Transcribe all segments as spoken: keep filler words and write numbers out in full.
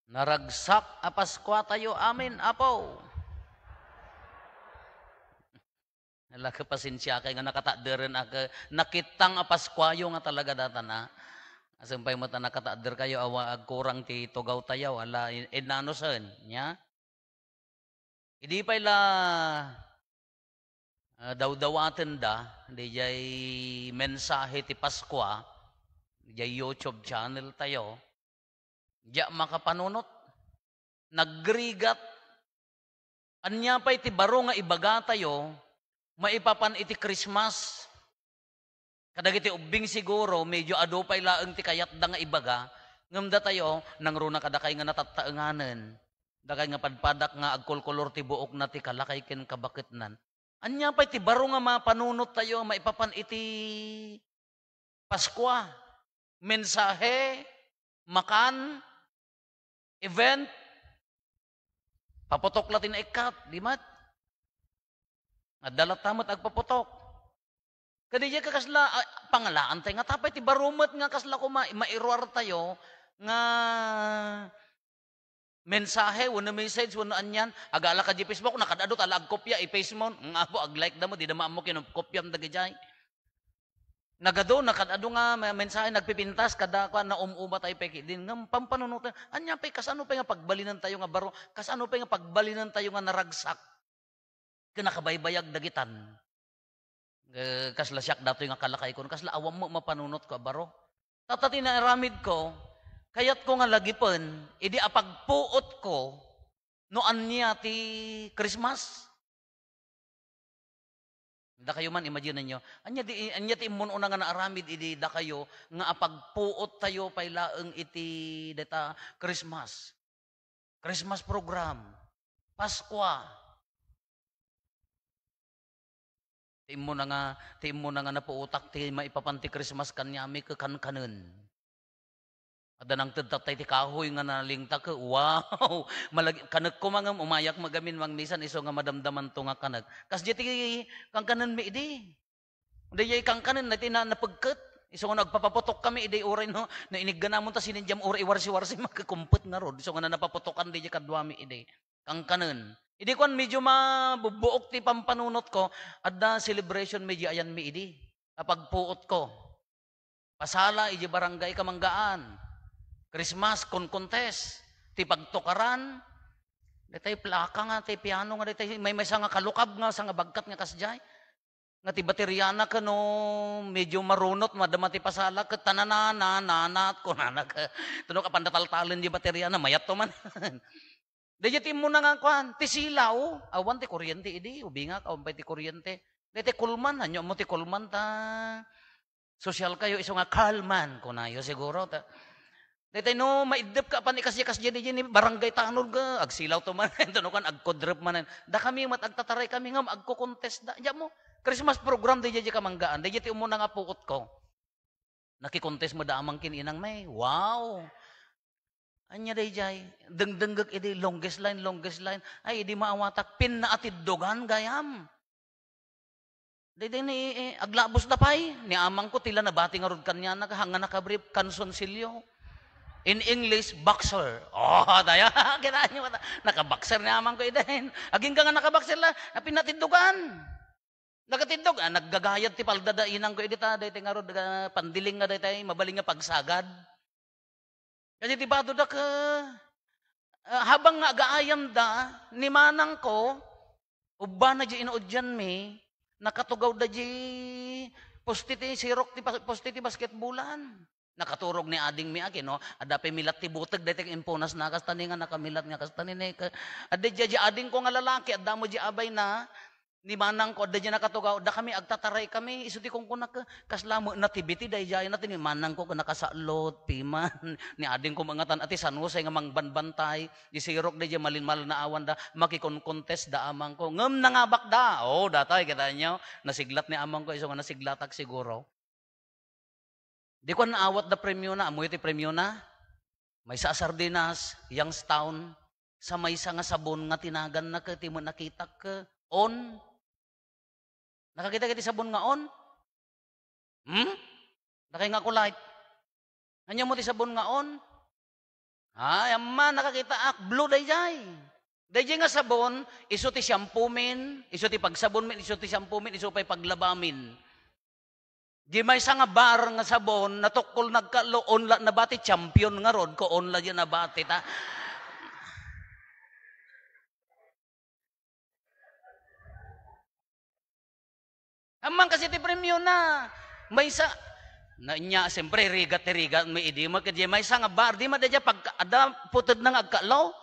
Naragsak a Paskua tayo amin, Apo. Ala, kapasensiakay nga nakatadderek, nakittang a Paskuayo nga talaga datan, a. Asem pay met a nakatadder kayo, awa agkurang ti tugaw tayo, ala, in-, innanusen, nya? Idi pay la, ah, dawdawatenda, diay mensahe ti Paskua, diay YouTube channel tayo, diak makapanunot. Nagrigat. Ania pay ti baro nga ibagatayo maipapan iti Christmas? Kadagiti ubbing siguro, medyo adu pay laeng ti kayatda nga ibaga, ngem datayo, nangruna kadakay nga natattaenganen. Dakay nga padpadak nga agkolkolor ti buokna ti kalakay ken kabaketnan. Ania pay ti baro nga mapanunottayo maipapan iti Paskua? Mensahe, makan, event, paputok la ti naikkat, di met? Adda latta met agpaputok. Kadi diay kasla, ah, pangalaantay nga tapay ti baro met nga kasla koma, mairuartayo nga mensahe wenno message wenno anian, agala ka di Facebook, nakad-adu ta la agkopia, i-paste mo, nga apo, ag-like da mo, di da maammo kinupkopiam dagidiay. Nagadu, nakad-adu nga me-, mensahe, nagpipintas, kada, kuan, naum-umatay pay ketdin, ngem pampanunoten, ania pay, kasano pay nga pagbalinentayo nga baro, kasano pay nga pagbalinentayo nga naragsak? Ken nakabaybayag dagitan. Eh, kasla siak datoy nga kalakaykon, kasla awan met mapanunotko a baro. Tatta ti naaramidko, kayatko nga lagipen, idi apagpuotko, no ania ti Christmas. Dakayo man, imagine ninyo, ania di, ania ti immun-una nga naaramid idi dakayo nga apagpuottayo pay laeng iti deta Christmas. Christmas program, Paskua. Ti immuna nga, ti immuna nga napuotak ti maipapan ti Christmas kaniami ket kankanen. Adda nangted tatta iti kahoy nga nalingtak, wow! Malagi-, kanek koma ngem umayak magamin mangmisan isu nga madamdamanto nga kanek. Kasdiay ti kankanenmi idi. Daydiay kankanen, daytoy na, napegket. Isu nga nagpapaputok kami, idi uray no, nainigganamon ta sinindiam uray iwarsi-warsi, makekumpet ngarud. Isu nga napaputokan daydiay kaduami idi. Kankanen. Idi kuan, medyo mabubbuok ti pampanunotko, adda celebration, medyo ayanmi idi. Apagpuotko. Pasala, idi barangay kamanggaan. Christmas, con-contest. Ti pagtukaran. Daytoy plaka nga, ti piano nga, daytoy maymaysa nga kalukab nga, sa nga bagkat nga kasdiay. Nga ti bateriana ken no medyo marunot, madama ti pasala, ket tananana, nanat, kunana, ket, tano ka pandataltalen di bateriana, mayatto man. Daydiay ti immuna nga kuan, ti silaw, awan ti kuryente idi, ubingak, awan pay ti kuryente. Daytoy kulman, ania mo ti kulman ta, sosyal kayo, isu nga Carlman, kunayo siguro, ta, daytoy no, maiddep ka, pan ikasya-kasya di, di, ni barangay tanod ka, agsilaw to man, ito no kan, agkudrep man. Dakami met, agtataray kami, ngem agko-contest da. Diak mo, Christmas program, di, di, di kamanggaan, di, di, ti umuna nga puot ko. Naki-contest mo da amang kin inang may, wow! Anya dayjay, dengdengngek idi longest line, longest line. Ay, idi maawatak, pinnaatiddogan gayam. Daydi ni, eh, aglabos da pay, ni amangko ti la nabati ngarud kaniana, nga nakabrief, kansunsilyo. In English, boxer. Oh, tayo, kitaenyo, naka-boxer ni amangko idi. Agingga nga naka-boxer la, pinnaatiddogan. Nagatiddog, ah, naggagayad ti palda da inangko idi ta, daytoy ngarud, ah, pandiling nga daytoy, mabalin nga pagsagad. Kasi ti bado da ka, ah, habang nga agaayam da, ni manangko, ubbana di inuudyan mi, nakatugaw da di poste ti sirok ti pas-, poste ti basketbolan. Nakaturog ni ading mi, aki, no? Adda pay milat ti buteg, daytoy impunas na, kasta ni nga nakamilat nga, kasta ni, ni, ka-, adda di, di ading ko nga lalaki, adda mo di abay na, ni manang ko, adda di nakatugaw, da kami, agtataray kami, isu ti kunkunak, kasla mo, nativity, dayjay na, ti ni manang ko, nakasallot, piman, ni ading ko mangatan, ati San Jose nga mangbanbantay, isirok, dayjay malinmal na awan da, makikon-contest da amang ko, ngem nangabak da, oh, datay, kita nyo, nasiglat ni amang ko, isu nga nasiglatak siguro. Di ko naawat da premio na, ammoyo ti premio na? Maysa a sardinas, Youngstown, sa maysa nga sabon nga tinagan na ket ti mo nakitak ket On. Nakakita ka ti sabon nga On? Hmm? Dakay nga kulay. Anya mo ti sabon nga On? Ay, amma, nakakitaak, blue dayjay. Dayjay nga sabon, isu ti shampoomin, isu ti pagsabonmin, isu ti shampoomin, isu pay paglabamin. Di maysa nga bar nga sabon, natukkol nagkalo, on la nabati, champion ngarud, ko on la di nabati, ta. Amman kasi ti premio na. Maysa, na nya, siyempre, rigat ti rigat mo, idi mo, kadi maysa nga bar, di mo, dayjay pag, ada, puted na nga agkalo.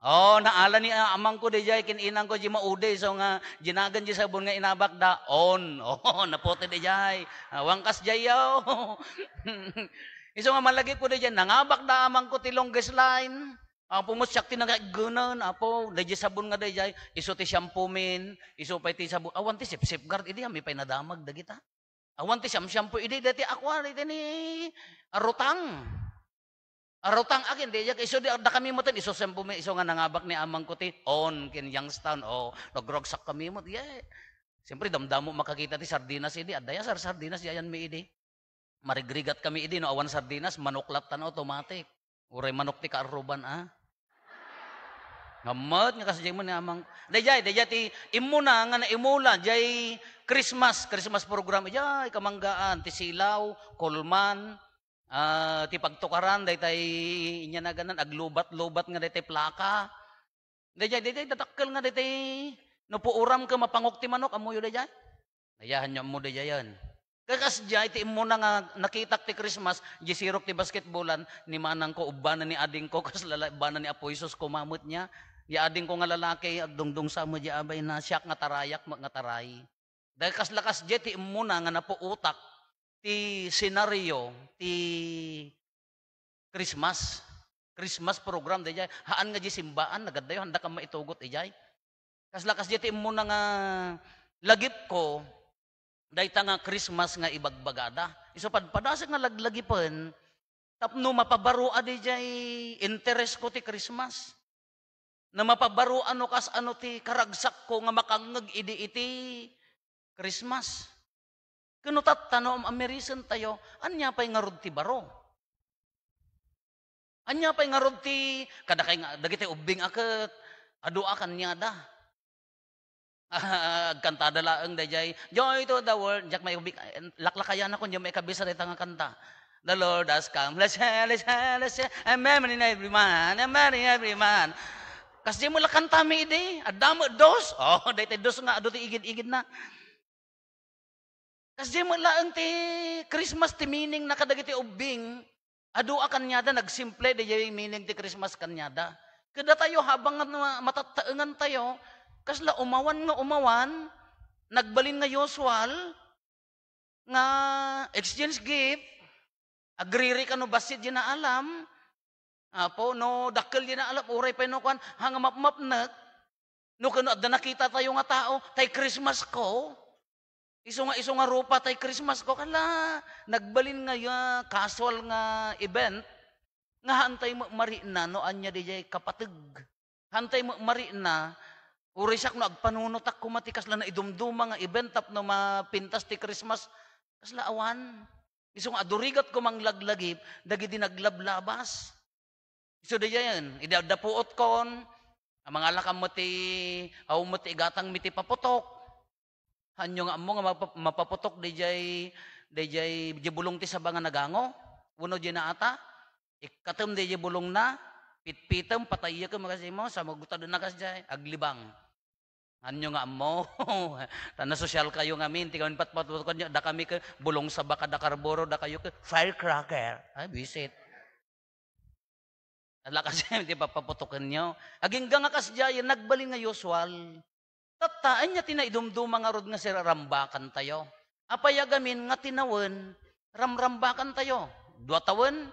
Oh, naala ni, ah, amangko dayjay, kin inangko, di maudi, so nga, jinagan di sabon nga inabak da, on. Oh, naputed dayjay. Awang kas dayjay, oh. Isu nga malagipko dayjay, nangabak da amangko ti longest line. Apo met siak ti nagaiggunan, Apo, dayjay sabon nga dayjay, isu ti shampoomin, isu pay ti sabon. Awan ti sip-sipguard, idi, amin pay nadamag dagita. Awan ti siyam-shampoo, idi, dayta aqua, dayta ni Arutang. Arutang akin, dayjay, isu di, adda kami met, isu shampoomin, isu nga nangabak ni amangko ti, on, kin Youngstown, oh, nagragsak kami met, yeah. Siyempre, damdamo makakita ti sardinas, idi, adda ya sar-, sardinas, yayan mi, idi. Marigrigat kami idi no awan sardinas, manok latta no automatic. Uray manok ti kaarruban, a. Ngammet nga kasdiay mo ni amang. Dayjay, dayjay ti immuna nga naimula, jay Christmas, Christmas program, jay kamanggaan, ti silaw, kulman, ah, ti pagtukaran, daytay inya naganan, aglubat-lubat nga daytay plaka. Dayjay, dayjay, dadakkel nga daytay, no puuram ket mapangok ti manok, ammoyo dayjay? Nayahan yo ammo dayjayen. Kakasdiay ti immuna nga nakitak ti Christmas, di sirok ti basketbolan, ni manangko, ubbana ni adingko, kas lala-, ubbana ni Apo Jesus, kumamet niya. Di adingko nga lalaki, agdungdungsa met di abay na, siak nga tarayak, met nga taray. Dagiti kasla kasdiay ti immuna nga napuotak ti senaryo ti Christmas. Christmas program dayjay. Haan nga di simbaan, nagaddayo, handa ka maitugot ijay. Kasla kasdiay ti immuna nga lagipko, dayta nga Christmas nga ibagbagada. Isu padpadasek nga laglagipen, tapno mapabaroa dayjay interesko ti Christmas. Na mapabaroan no kas-ano ti karagsakko nga makangngeg idi iti Christmas. Ken no tatta no am-, amerisen tayo, ania pay ngarud ti baro? Ania pay ngarud ti, kadakay nga, dagiti ubbing a ket, adu a kaniada. Ah, agkantada laeng dayjay, "Joy to the world." Diak maikabik-, laklakayan ako, diak maikabisa dayta nga kanta. "The Lord has come. Let's share, let's share, let's share. A merry every man, a merry every man." Kasdiay met la kantami idi, adda met dos. Oh, daytay dos nga adu ti igid-igidna. Kasdiay met laeng ti Christmas ti meaning na kadagiti ubbing. Adu a kaniada, nagsimple dayjay meaning ti Christmas kaniada. Kadatayo, habang nga ma-, matattaengan tayo, kasla umawan nga umawan, nagbalin nga usual, nga exchange gift, agriri ka no bassit di naalam, Apo, no dakkel di naalam, uray pay no kuan, ha nga mapmapnek, no kano adda nakita tayo nga tao, tay Christmas ko, isu nga, isu nga rupa tay Christmas ko, kala, nagbalin nga ya, casual nga event, nga haantay met marikna no ania dayjay kapateg. Haantay met marikna, uray siak no agpanunotak koma ti kasla naidumduma nga event tapno mapintas ti Christmas, kasla awan. Isu nga adu rigat ko manglaglagip dagidi naglablabas. Isu dayen, idi adda puotkon, a, mangalakam met ti, aw met ti igatangmi ti paputok. Haanyo nga ammo nga mapa-, mapaputok dayjay, dayjay, dayjay bulong ti saba nga nagango? Wenno dayjay naata? Ikkatem dayjay bulongna, pitpitem, patayyekem, makasimo, sa magutadna kasdiay, aglibang. Haanyo nga ammo? Ta nasosyal kayo ngamin, ti kami patpatutokanyo, dakami ket bulong saba kada karburo, dakayo ket firecracker. Ay, bisit. Ala kasi ti papaputokenyo. Agingga nga kasdiay, nagbalin nga usual. Tatta, ania ti naidumduma ngarud nga sirarambakan tayo? Apay a gamin nga tinawen, ramrambakan tayo? Dua tawen,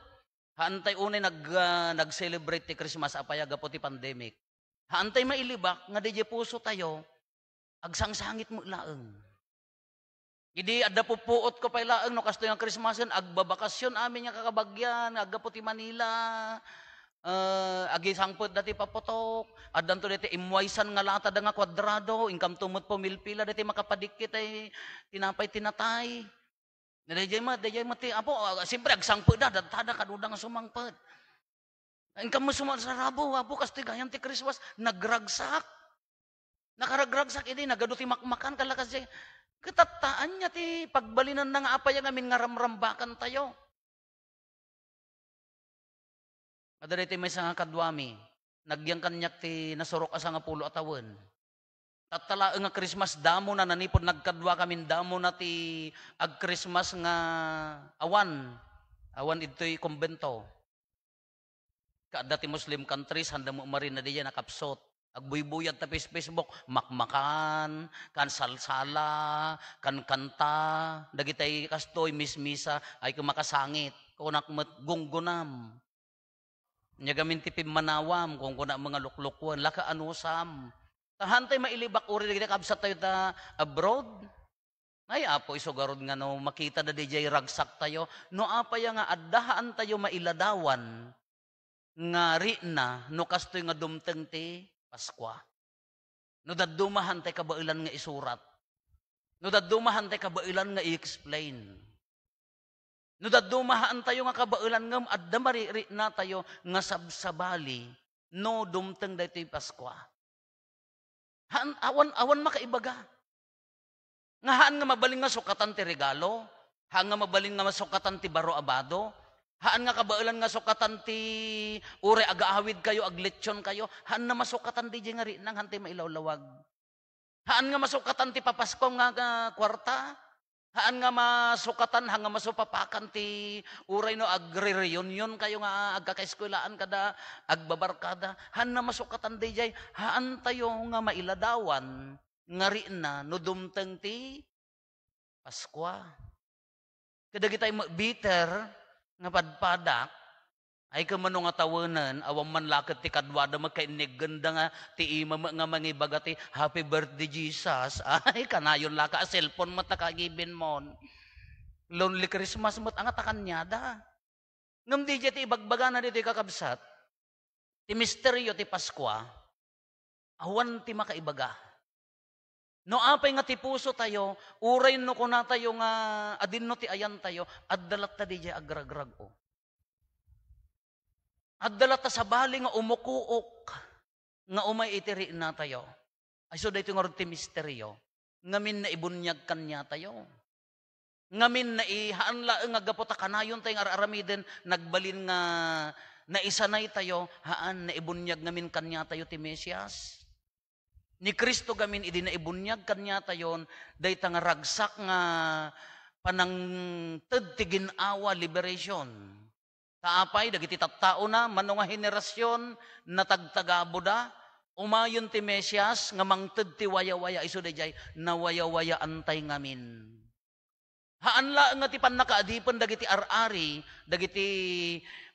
haantay unay nag-, ah, nag-celebrate ti Christmas, apay a gapu ti pandemic. Haantay mailibak nga dayjay puso tayo, agsangsangit met laeng. Idi adda puppuotko pay laeng no kastoy nga Christmasen, agbabakasyon amin nga kakabagian nga aggapu ti Manila. Eh, agisangpet dati paputok. Addanto dayta imwaysan nga latada nga kuadrado, inkamto met pumilpila dayta makapadikkit ay tinapay ti natay. Dayjay met, dayjay met ti, apo, ah, siyempre, agsangpet da, dadtada, kaduda nga sumangpet. Inka met sumarsarabo, Apo, kastoy gayam ti Christmas, nagragsak. Nakaragragsak idi, nagadu ti makmakan, kalakas di. Ket ania ti pagbalinanna nga apay ngamin nga ramrambakantayo? Adda daytoy maysa nga kaduami, nagyan kaniak ti nasurok a sangapulo a tawen. Tatta laeng nga Christmas, damona, nanipud nagkadua kamin, damona ti ag-Christmas nga awan, awan idtoy kumbento. Kaadda ti Muslim countries, handa met marina diay nakapsut. Agbuybuyat ta Face-, Facebook, makmakan, kan salsala, kan kanta, dagitay kastoy, mismisa, ay, kumakasangit. Kunak met, gunggunam. Ania gamin ti pimmanawam, kunkuna met nga luklukwen, laka anusam. Ta haantay mailibak uray dagiti kabsattayo ta abroad. Ay, Apo, isu garud nga no makita da diay ragsaktayo, no apay nga adda haantayo mailadawan nga rikna no kastoy nga dumteng ti Paskua. No dadduma haantay kabaelan nga isurat. No dadduma haantay kabaelan nga i-explain. No dadduma haantayo nga kabaelan ngem adda maririknatayo nga sabsabali no dumteng daytoy Paskua. Haan, awan, awan makaibaga. Nga haan nga mabalin nga sukatan ti regalo, haan nga mabalin nga masukatan ti baro a bado, haan nga kabaelan nga sukatan ti uray agaawidkayo, agletsionkayo, haan nga masukatan diay nga rikna nga haantay mailawlawag. Haan nga masukatan ti papaskua nga, nga kuarta, haan nga masukatan, haan nga masupapakan ti uray no agre-reunionkayo nga agkakaeskuelaan kada agbabarkada, haan nga masukatan diay, haantayo nga mailadawan nga rikna no dumteng ti Paskua. Kadagitay met bitter nga padpadak, ay, ket mano nga tawenen, awan man la ket ti kaduada met kainneggenda nga ti ima met nga mangibaga ti, "Happy birthday, Jesus." Ay, kanayon la ka a cellphone met ta kagibenmon. Lonely Christmas met anga ta kaniada. Ngem diay ti ibagbagana ditoy, kakabsat, ti misterio ti Paskua, awan ti makaibaga. No apay nga ti pusotayo, uray no kunatayo nga adinno ti ayantayo, adda latta diay agragrag-o. Adda latta sabali nga umukuok nga umay iti riknatayo. Isu daytoy ngarud ti misterio. Ngamin naibuniag kaniatayo. Ngamin nai-, haan laeng nga gapu ta kanayontay nga ar-aramiden, nagbalin nga naisanaytayo, haan, naibuniag ngamin kaniatayo ti Mesias. Ni Cristo ngamin idi naibuniag kaniatayon, dayta nga ragsak nga panangted ti gin-awa, liberation. Ta apay, dagiti tattaona, mano nga henerasion, natagtagaboda, umayon ti Mesias nga mangted ti wayawaya, isu daydiay, nawayawayaantay ngamin. Haan laeng nga ti pannakaadipen dagiti ar-ari, dagiti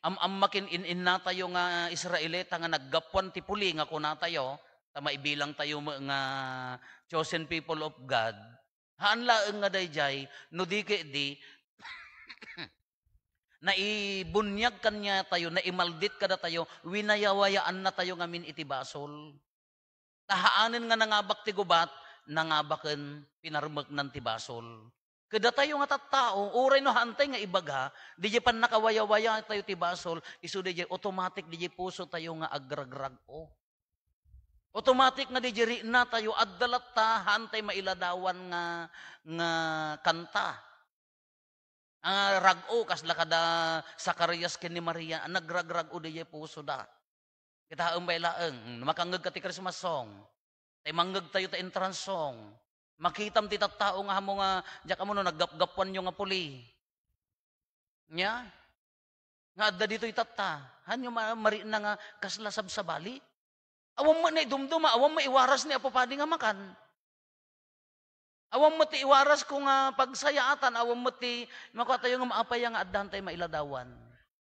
am-ammaken in-innatayo nga Israelita nga naggapuan ti puli nga kunatayo, ta maibilangtayo met nga chosen people of God. Haan laeng nga daydiay, no di ketdi, naibuniag kaniatayo, naimaldit kadatayo, winayawayaannatayo ngamin iti basol. Ta haanen nga nangabak ti gubat, nangabaken, pinarmeknan ti basol. Kadatayo nga tattao, uray no haantay nga ibaga, didiay pannakawayawayatayo ti basol, isu didiay automatic didiay pusotayo nga agragrag-o. Automatic nga didiay riknatayo, adda latta, haantay mailadawan nga, nga kanta. A, rag-o, kasla kada Zacarias ken ni Maria, a nagragrag-o didiay pusoda. Kitaem pay laeng, mm, makangngeg ka ti Christmas song. Tay mangngegtayo ta entrance song. Makitam ti tattao nga ammo nga, diak ammo no naggapgapuanyo nga puli. Nia? Nga adda ditoy tatta. Hanyo ma-, marikna nga kasla sabsabali? Awan met naidumduma, awan met iwaras ni Apo Padi nga makan. Awan met ti iwaras ko nga pagsayaatan, awan met ti makuatayo nga maapay nga addan tay mailadawan.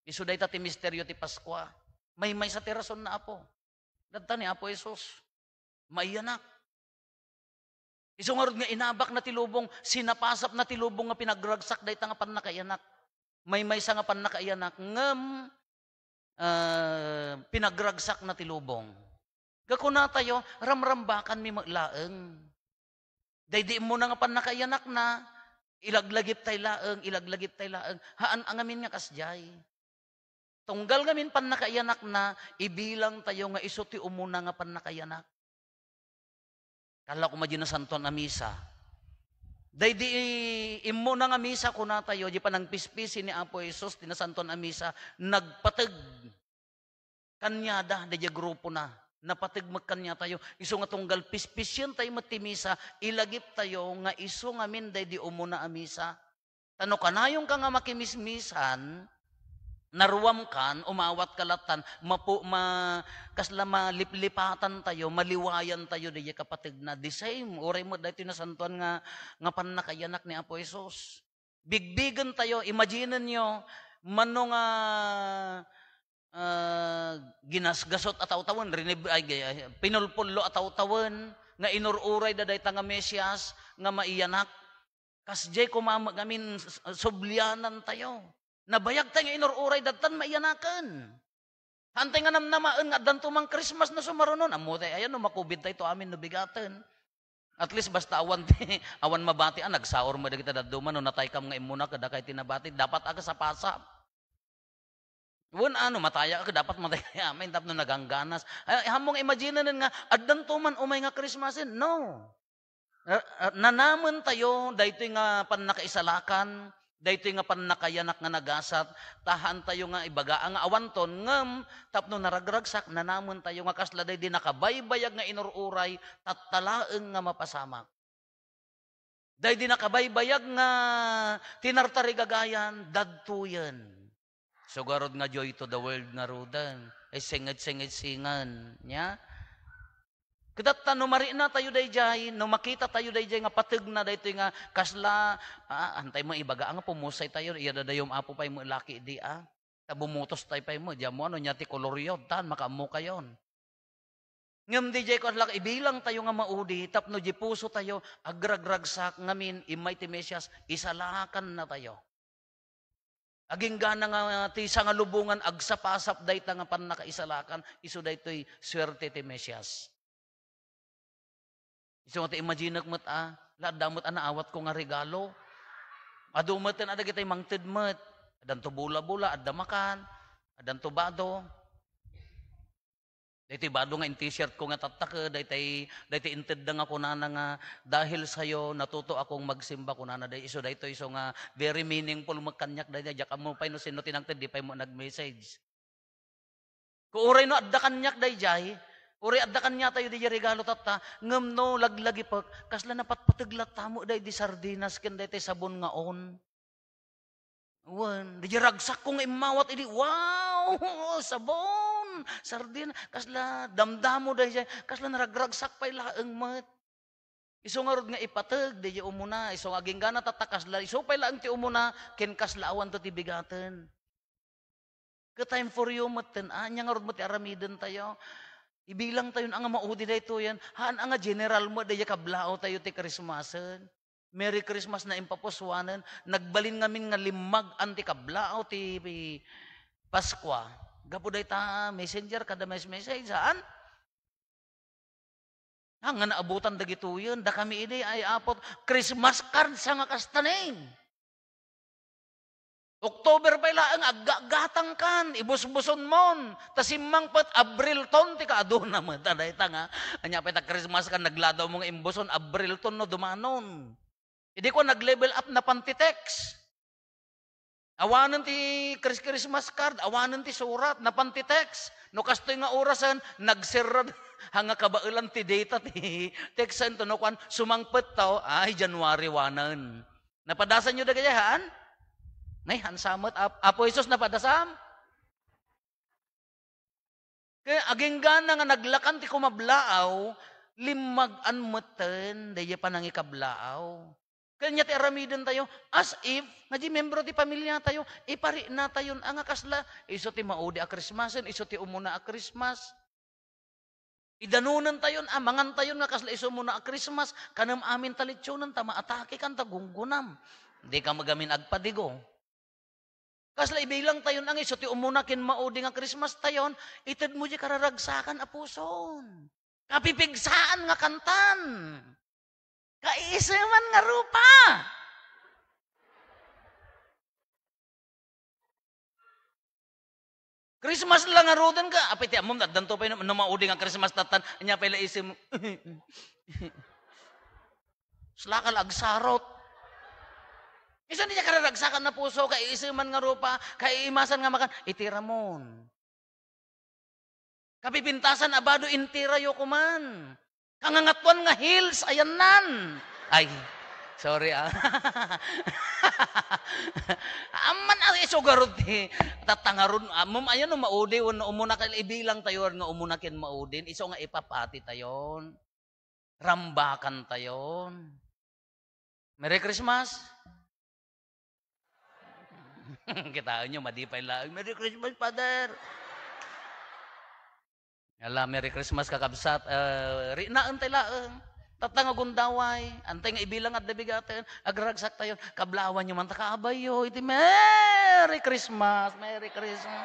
Isu dayta ti misterio ti Paskua. Maymaysa ti rasonna, Apo. Dadta ni Apo Jesus. Maiyanak. Isu ngarud nga inabakna ti lubong, sinapasapna ti lubong nga pinagragsak dayta nga pannakaiyanak. Maymaysa nga pannakaiyanak, ngem, ah, pinagragsakna ti lubong. Gakunatayo, ramrambakanmi met laeng. Daydi immuna nga pannakaiyanakna, ilaglagiptay laeng, ilaglagiptay laeng. Haan a ngamin nga kasdiay. Tunggal ngamin pannakaiyanakna, ibilangtayo nga isu ti umuna nga pannakaiyanak. Kala ko madi nasantoan a misa. Daydi immuna nga misa, kunatayo, di panangpispisi ni Apo Jesus, ti nasantoan a misa, nagpateg kaniada, daydi grupona. Napateg met kaniatayo. Isu nga tunggal pispisientayo met ti misa, ilagiptayo nga isu ngamin daydi umuna a misa. Ta no kanayonka nga makimismisan, naruamkan, umawatka lattan, mapu-, ma-, kasla maliplipatantayo, maliwayantayo, daydi kapategna. The same, uray met daytoy nasantoan nga, nga pannakaiyanak ni Apo Jesus. Bigbigentayo, imaginenyo, mano nga, ah, ginasgasot a tawtawen, rinib-, ay, ay, pinulpullo a tawtawen, nga inur-urayda dayta nga Mesias, nga maiyanak. Kasdiay koma met ngamin s-, s-, sublianantayo. Nabayagtayo nga inur-uray dadtan maiyanaken. Haantay nga namnamaen nga addanto man Christmas no sumarunon. Ammotay aya no ma-COVID-tay to amin no bigaten. At least basta awan ti, awan mabati, ah, nagsaor met dagiti dadduma no nataykam nga immuna kadakay ti nabati. Dapat a kasapasap. Wen, ano, mataya ka, dapat matay ka amin tapno nagangganas. Ay, hammong imagine nga addanto man umay nga Christmasen. No. Ah, ah, nanamentayo daytoy nga pannakaisalakan, daytoy nga pannakayanak nga nagasat, ta haantayo nga ibaga nga awanton, ngem tapno naragragsak, nanamentayo nga kasla daydi nakabaybayag nga inur-uray, tatta laeng nga mapasamak. Daydi nakabaybayag nga tinartarigagayan, dadtoyen. So, garud nga joy to the world ngaruden. Ay, singed-singed singan. Nya? Kitatta, no marinatayo dayjay, no makitatayo dayjay nga pategna daytoy nga kasla, ah, antay mo ibaga, nga pumusaytayo, iya dadayom Apo pay mo laki di, ah. Ta bumutostay pay mo, diammo, ano nya ti koloryo, tan, makaammokayon. Ngem dayjay kasla ibilangtayo nga maudi tapno di pusotayo agragragsak ngamin immay ti Mesias, isalakannatayo. Aginggana nga ti sangalubongan agsapasap dayta nga pannakaisalakan, isu daytoy suerte ti Mesias. Isu nga ti imaginek met a, la, adda met a naawatko nga regalo. Adu met ten a dagitay mangted met. Addanto bola-bola, adda makan, addanto bado. Daytoy bado nga in-t-shirt ko nga tattake, daytay, daytay intedda nga kunana nga, "Dahil sa'yo, natuto akong magsimba," kunana. Day-, isu daytoy isu nga very meaningful met kaniak daydiay. Diak ammo pay no sinno ti nangted, di pay mo nag-message. Ko uray no adda kaniak daydiay, uray adda kaniatayo daydiay regalo tatta, ngem no laglagipek, kasla napatpateg latta mo daydi sardinas ken daytay sabon nga On. Wen, di ragsakko nga immawat idi, "Wow! Sabon! Sardin!" Kasla damdamo daydiay, kasla naragragsak pay laeng met. Isu ngarud nga ipateg, di umuna, isu nga aginggana tatta kasla, isu pay laeng ti umuna, ken kasla awanto ti bigaten. Ket time for you metten, ania ngarud met ti aramidentayo? Ibilangtayon a nga maudi daytoyen, haan a nga general met daydiay kablaawtayo ti Christmasen. Merry Christmas na impapusuanen. Nagbalin ngamin nga limmag-an ti kablaaw ti Paskua. Gapu dayta, messenger, kada mes-, message, haan? Ah, nga naabutan dagitoyen, dakami idi ay apot, Christmas card sa nga kastanen. October pay laeng, aggagatangkan, ibusbusonmon, ta simmangpet, Abrilton ti kaaduna met, a dayta nga, ania pay ta Christmas card, nagladaw mo nga imbuson, Abrilton no dumanon. Idi ko nag-level up, napan ti text. Awanen ti Chris-, Christmas card, awanen ti surat, napan ti text. No kastoy nga orasen, nagserrad, ha nga kabaelan ti data ti texten to, no kuan, sumangpet taw, ay, January one-en. Napadasanyo dagiti, haan? Nay, hansamet, Ap-, Apo Jesus, napadasam? Kaya aginggana nga naglakan ti kumablaaw, limmag-an metten daydiay panangikablaaw. Kanya ti aramidentayo, as if, nga di membro ti pamiliatayo, iparinatayon a nga kasla, isu ti maudi a Christmasen, isu ti umuna a Christmas. Idanonentayon a mangantayon nga kasla isu umuna a Christmas, kanem amin ta litsonen, ta maatakekan, ta gunggunam. Dika met gamin agpadigo. Kasla ibilangtayon a nga isu ti umuna ken maudi nga Christmastayon, itedmo di kararagsakan a puson. Kapipigsaan nga kantan. Kaiseman nga rupa. Christmas la ngaruden ka. Apay ti ammom, addanto pay no, no maudi nga Christmas tattan, ania pay la isem. Sla ka la agsarot. Isu diay kararagsakan a puso, kaiiseman nga rupa, kaiimasan nga makan, iti ramon. Kapipintasan a bado, intirayo koman. Kangangatuan nga heels, ayannan. Ay, sorry, ah. Amman a isu garud ti tatta ngarud, ammom, ayan no maudi wenno umuna ken, ibilang tayo nga umuna ken maudin, isu nga ipapati tayon. Rambakan tayon. Merry Christmas. Kitaenyo, madi pay laeng, "Merry Christmas, Father." Ala, Merry Christmas, kakabsat. Eh, rinaen tay laeng. Tatta nga gundaway. Antay nga ibilang adda bigaten. Agragsak tayo. Kablawanyo man ta kaabayyo. Iti Merry Christmas, Merry Christmas.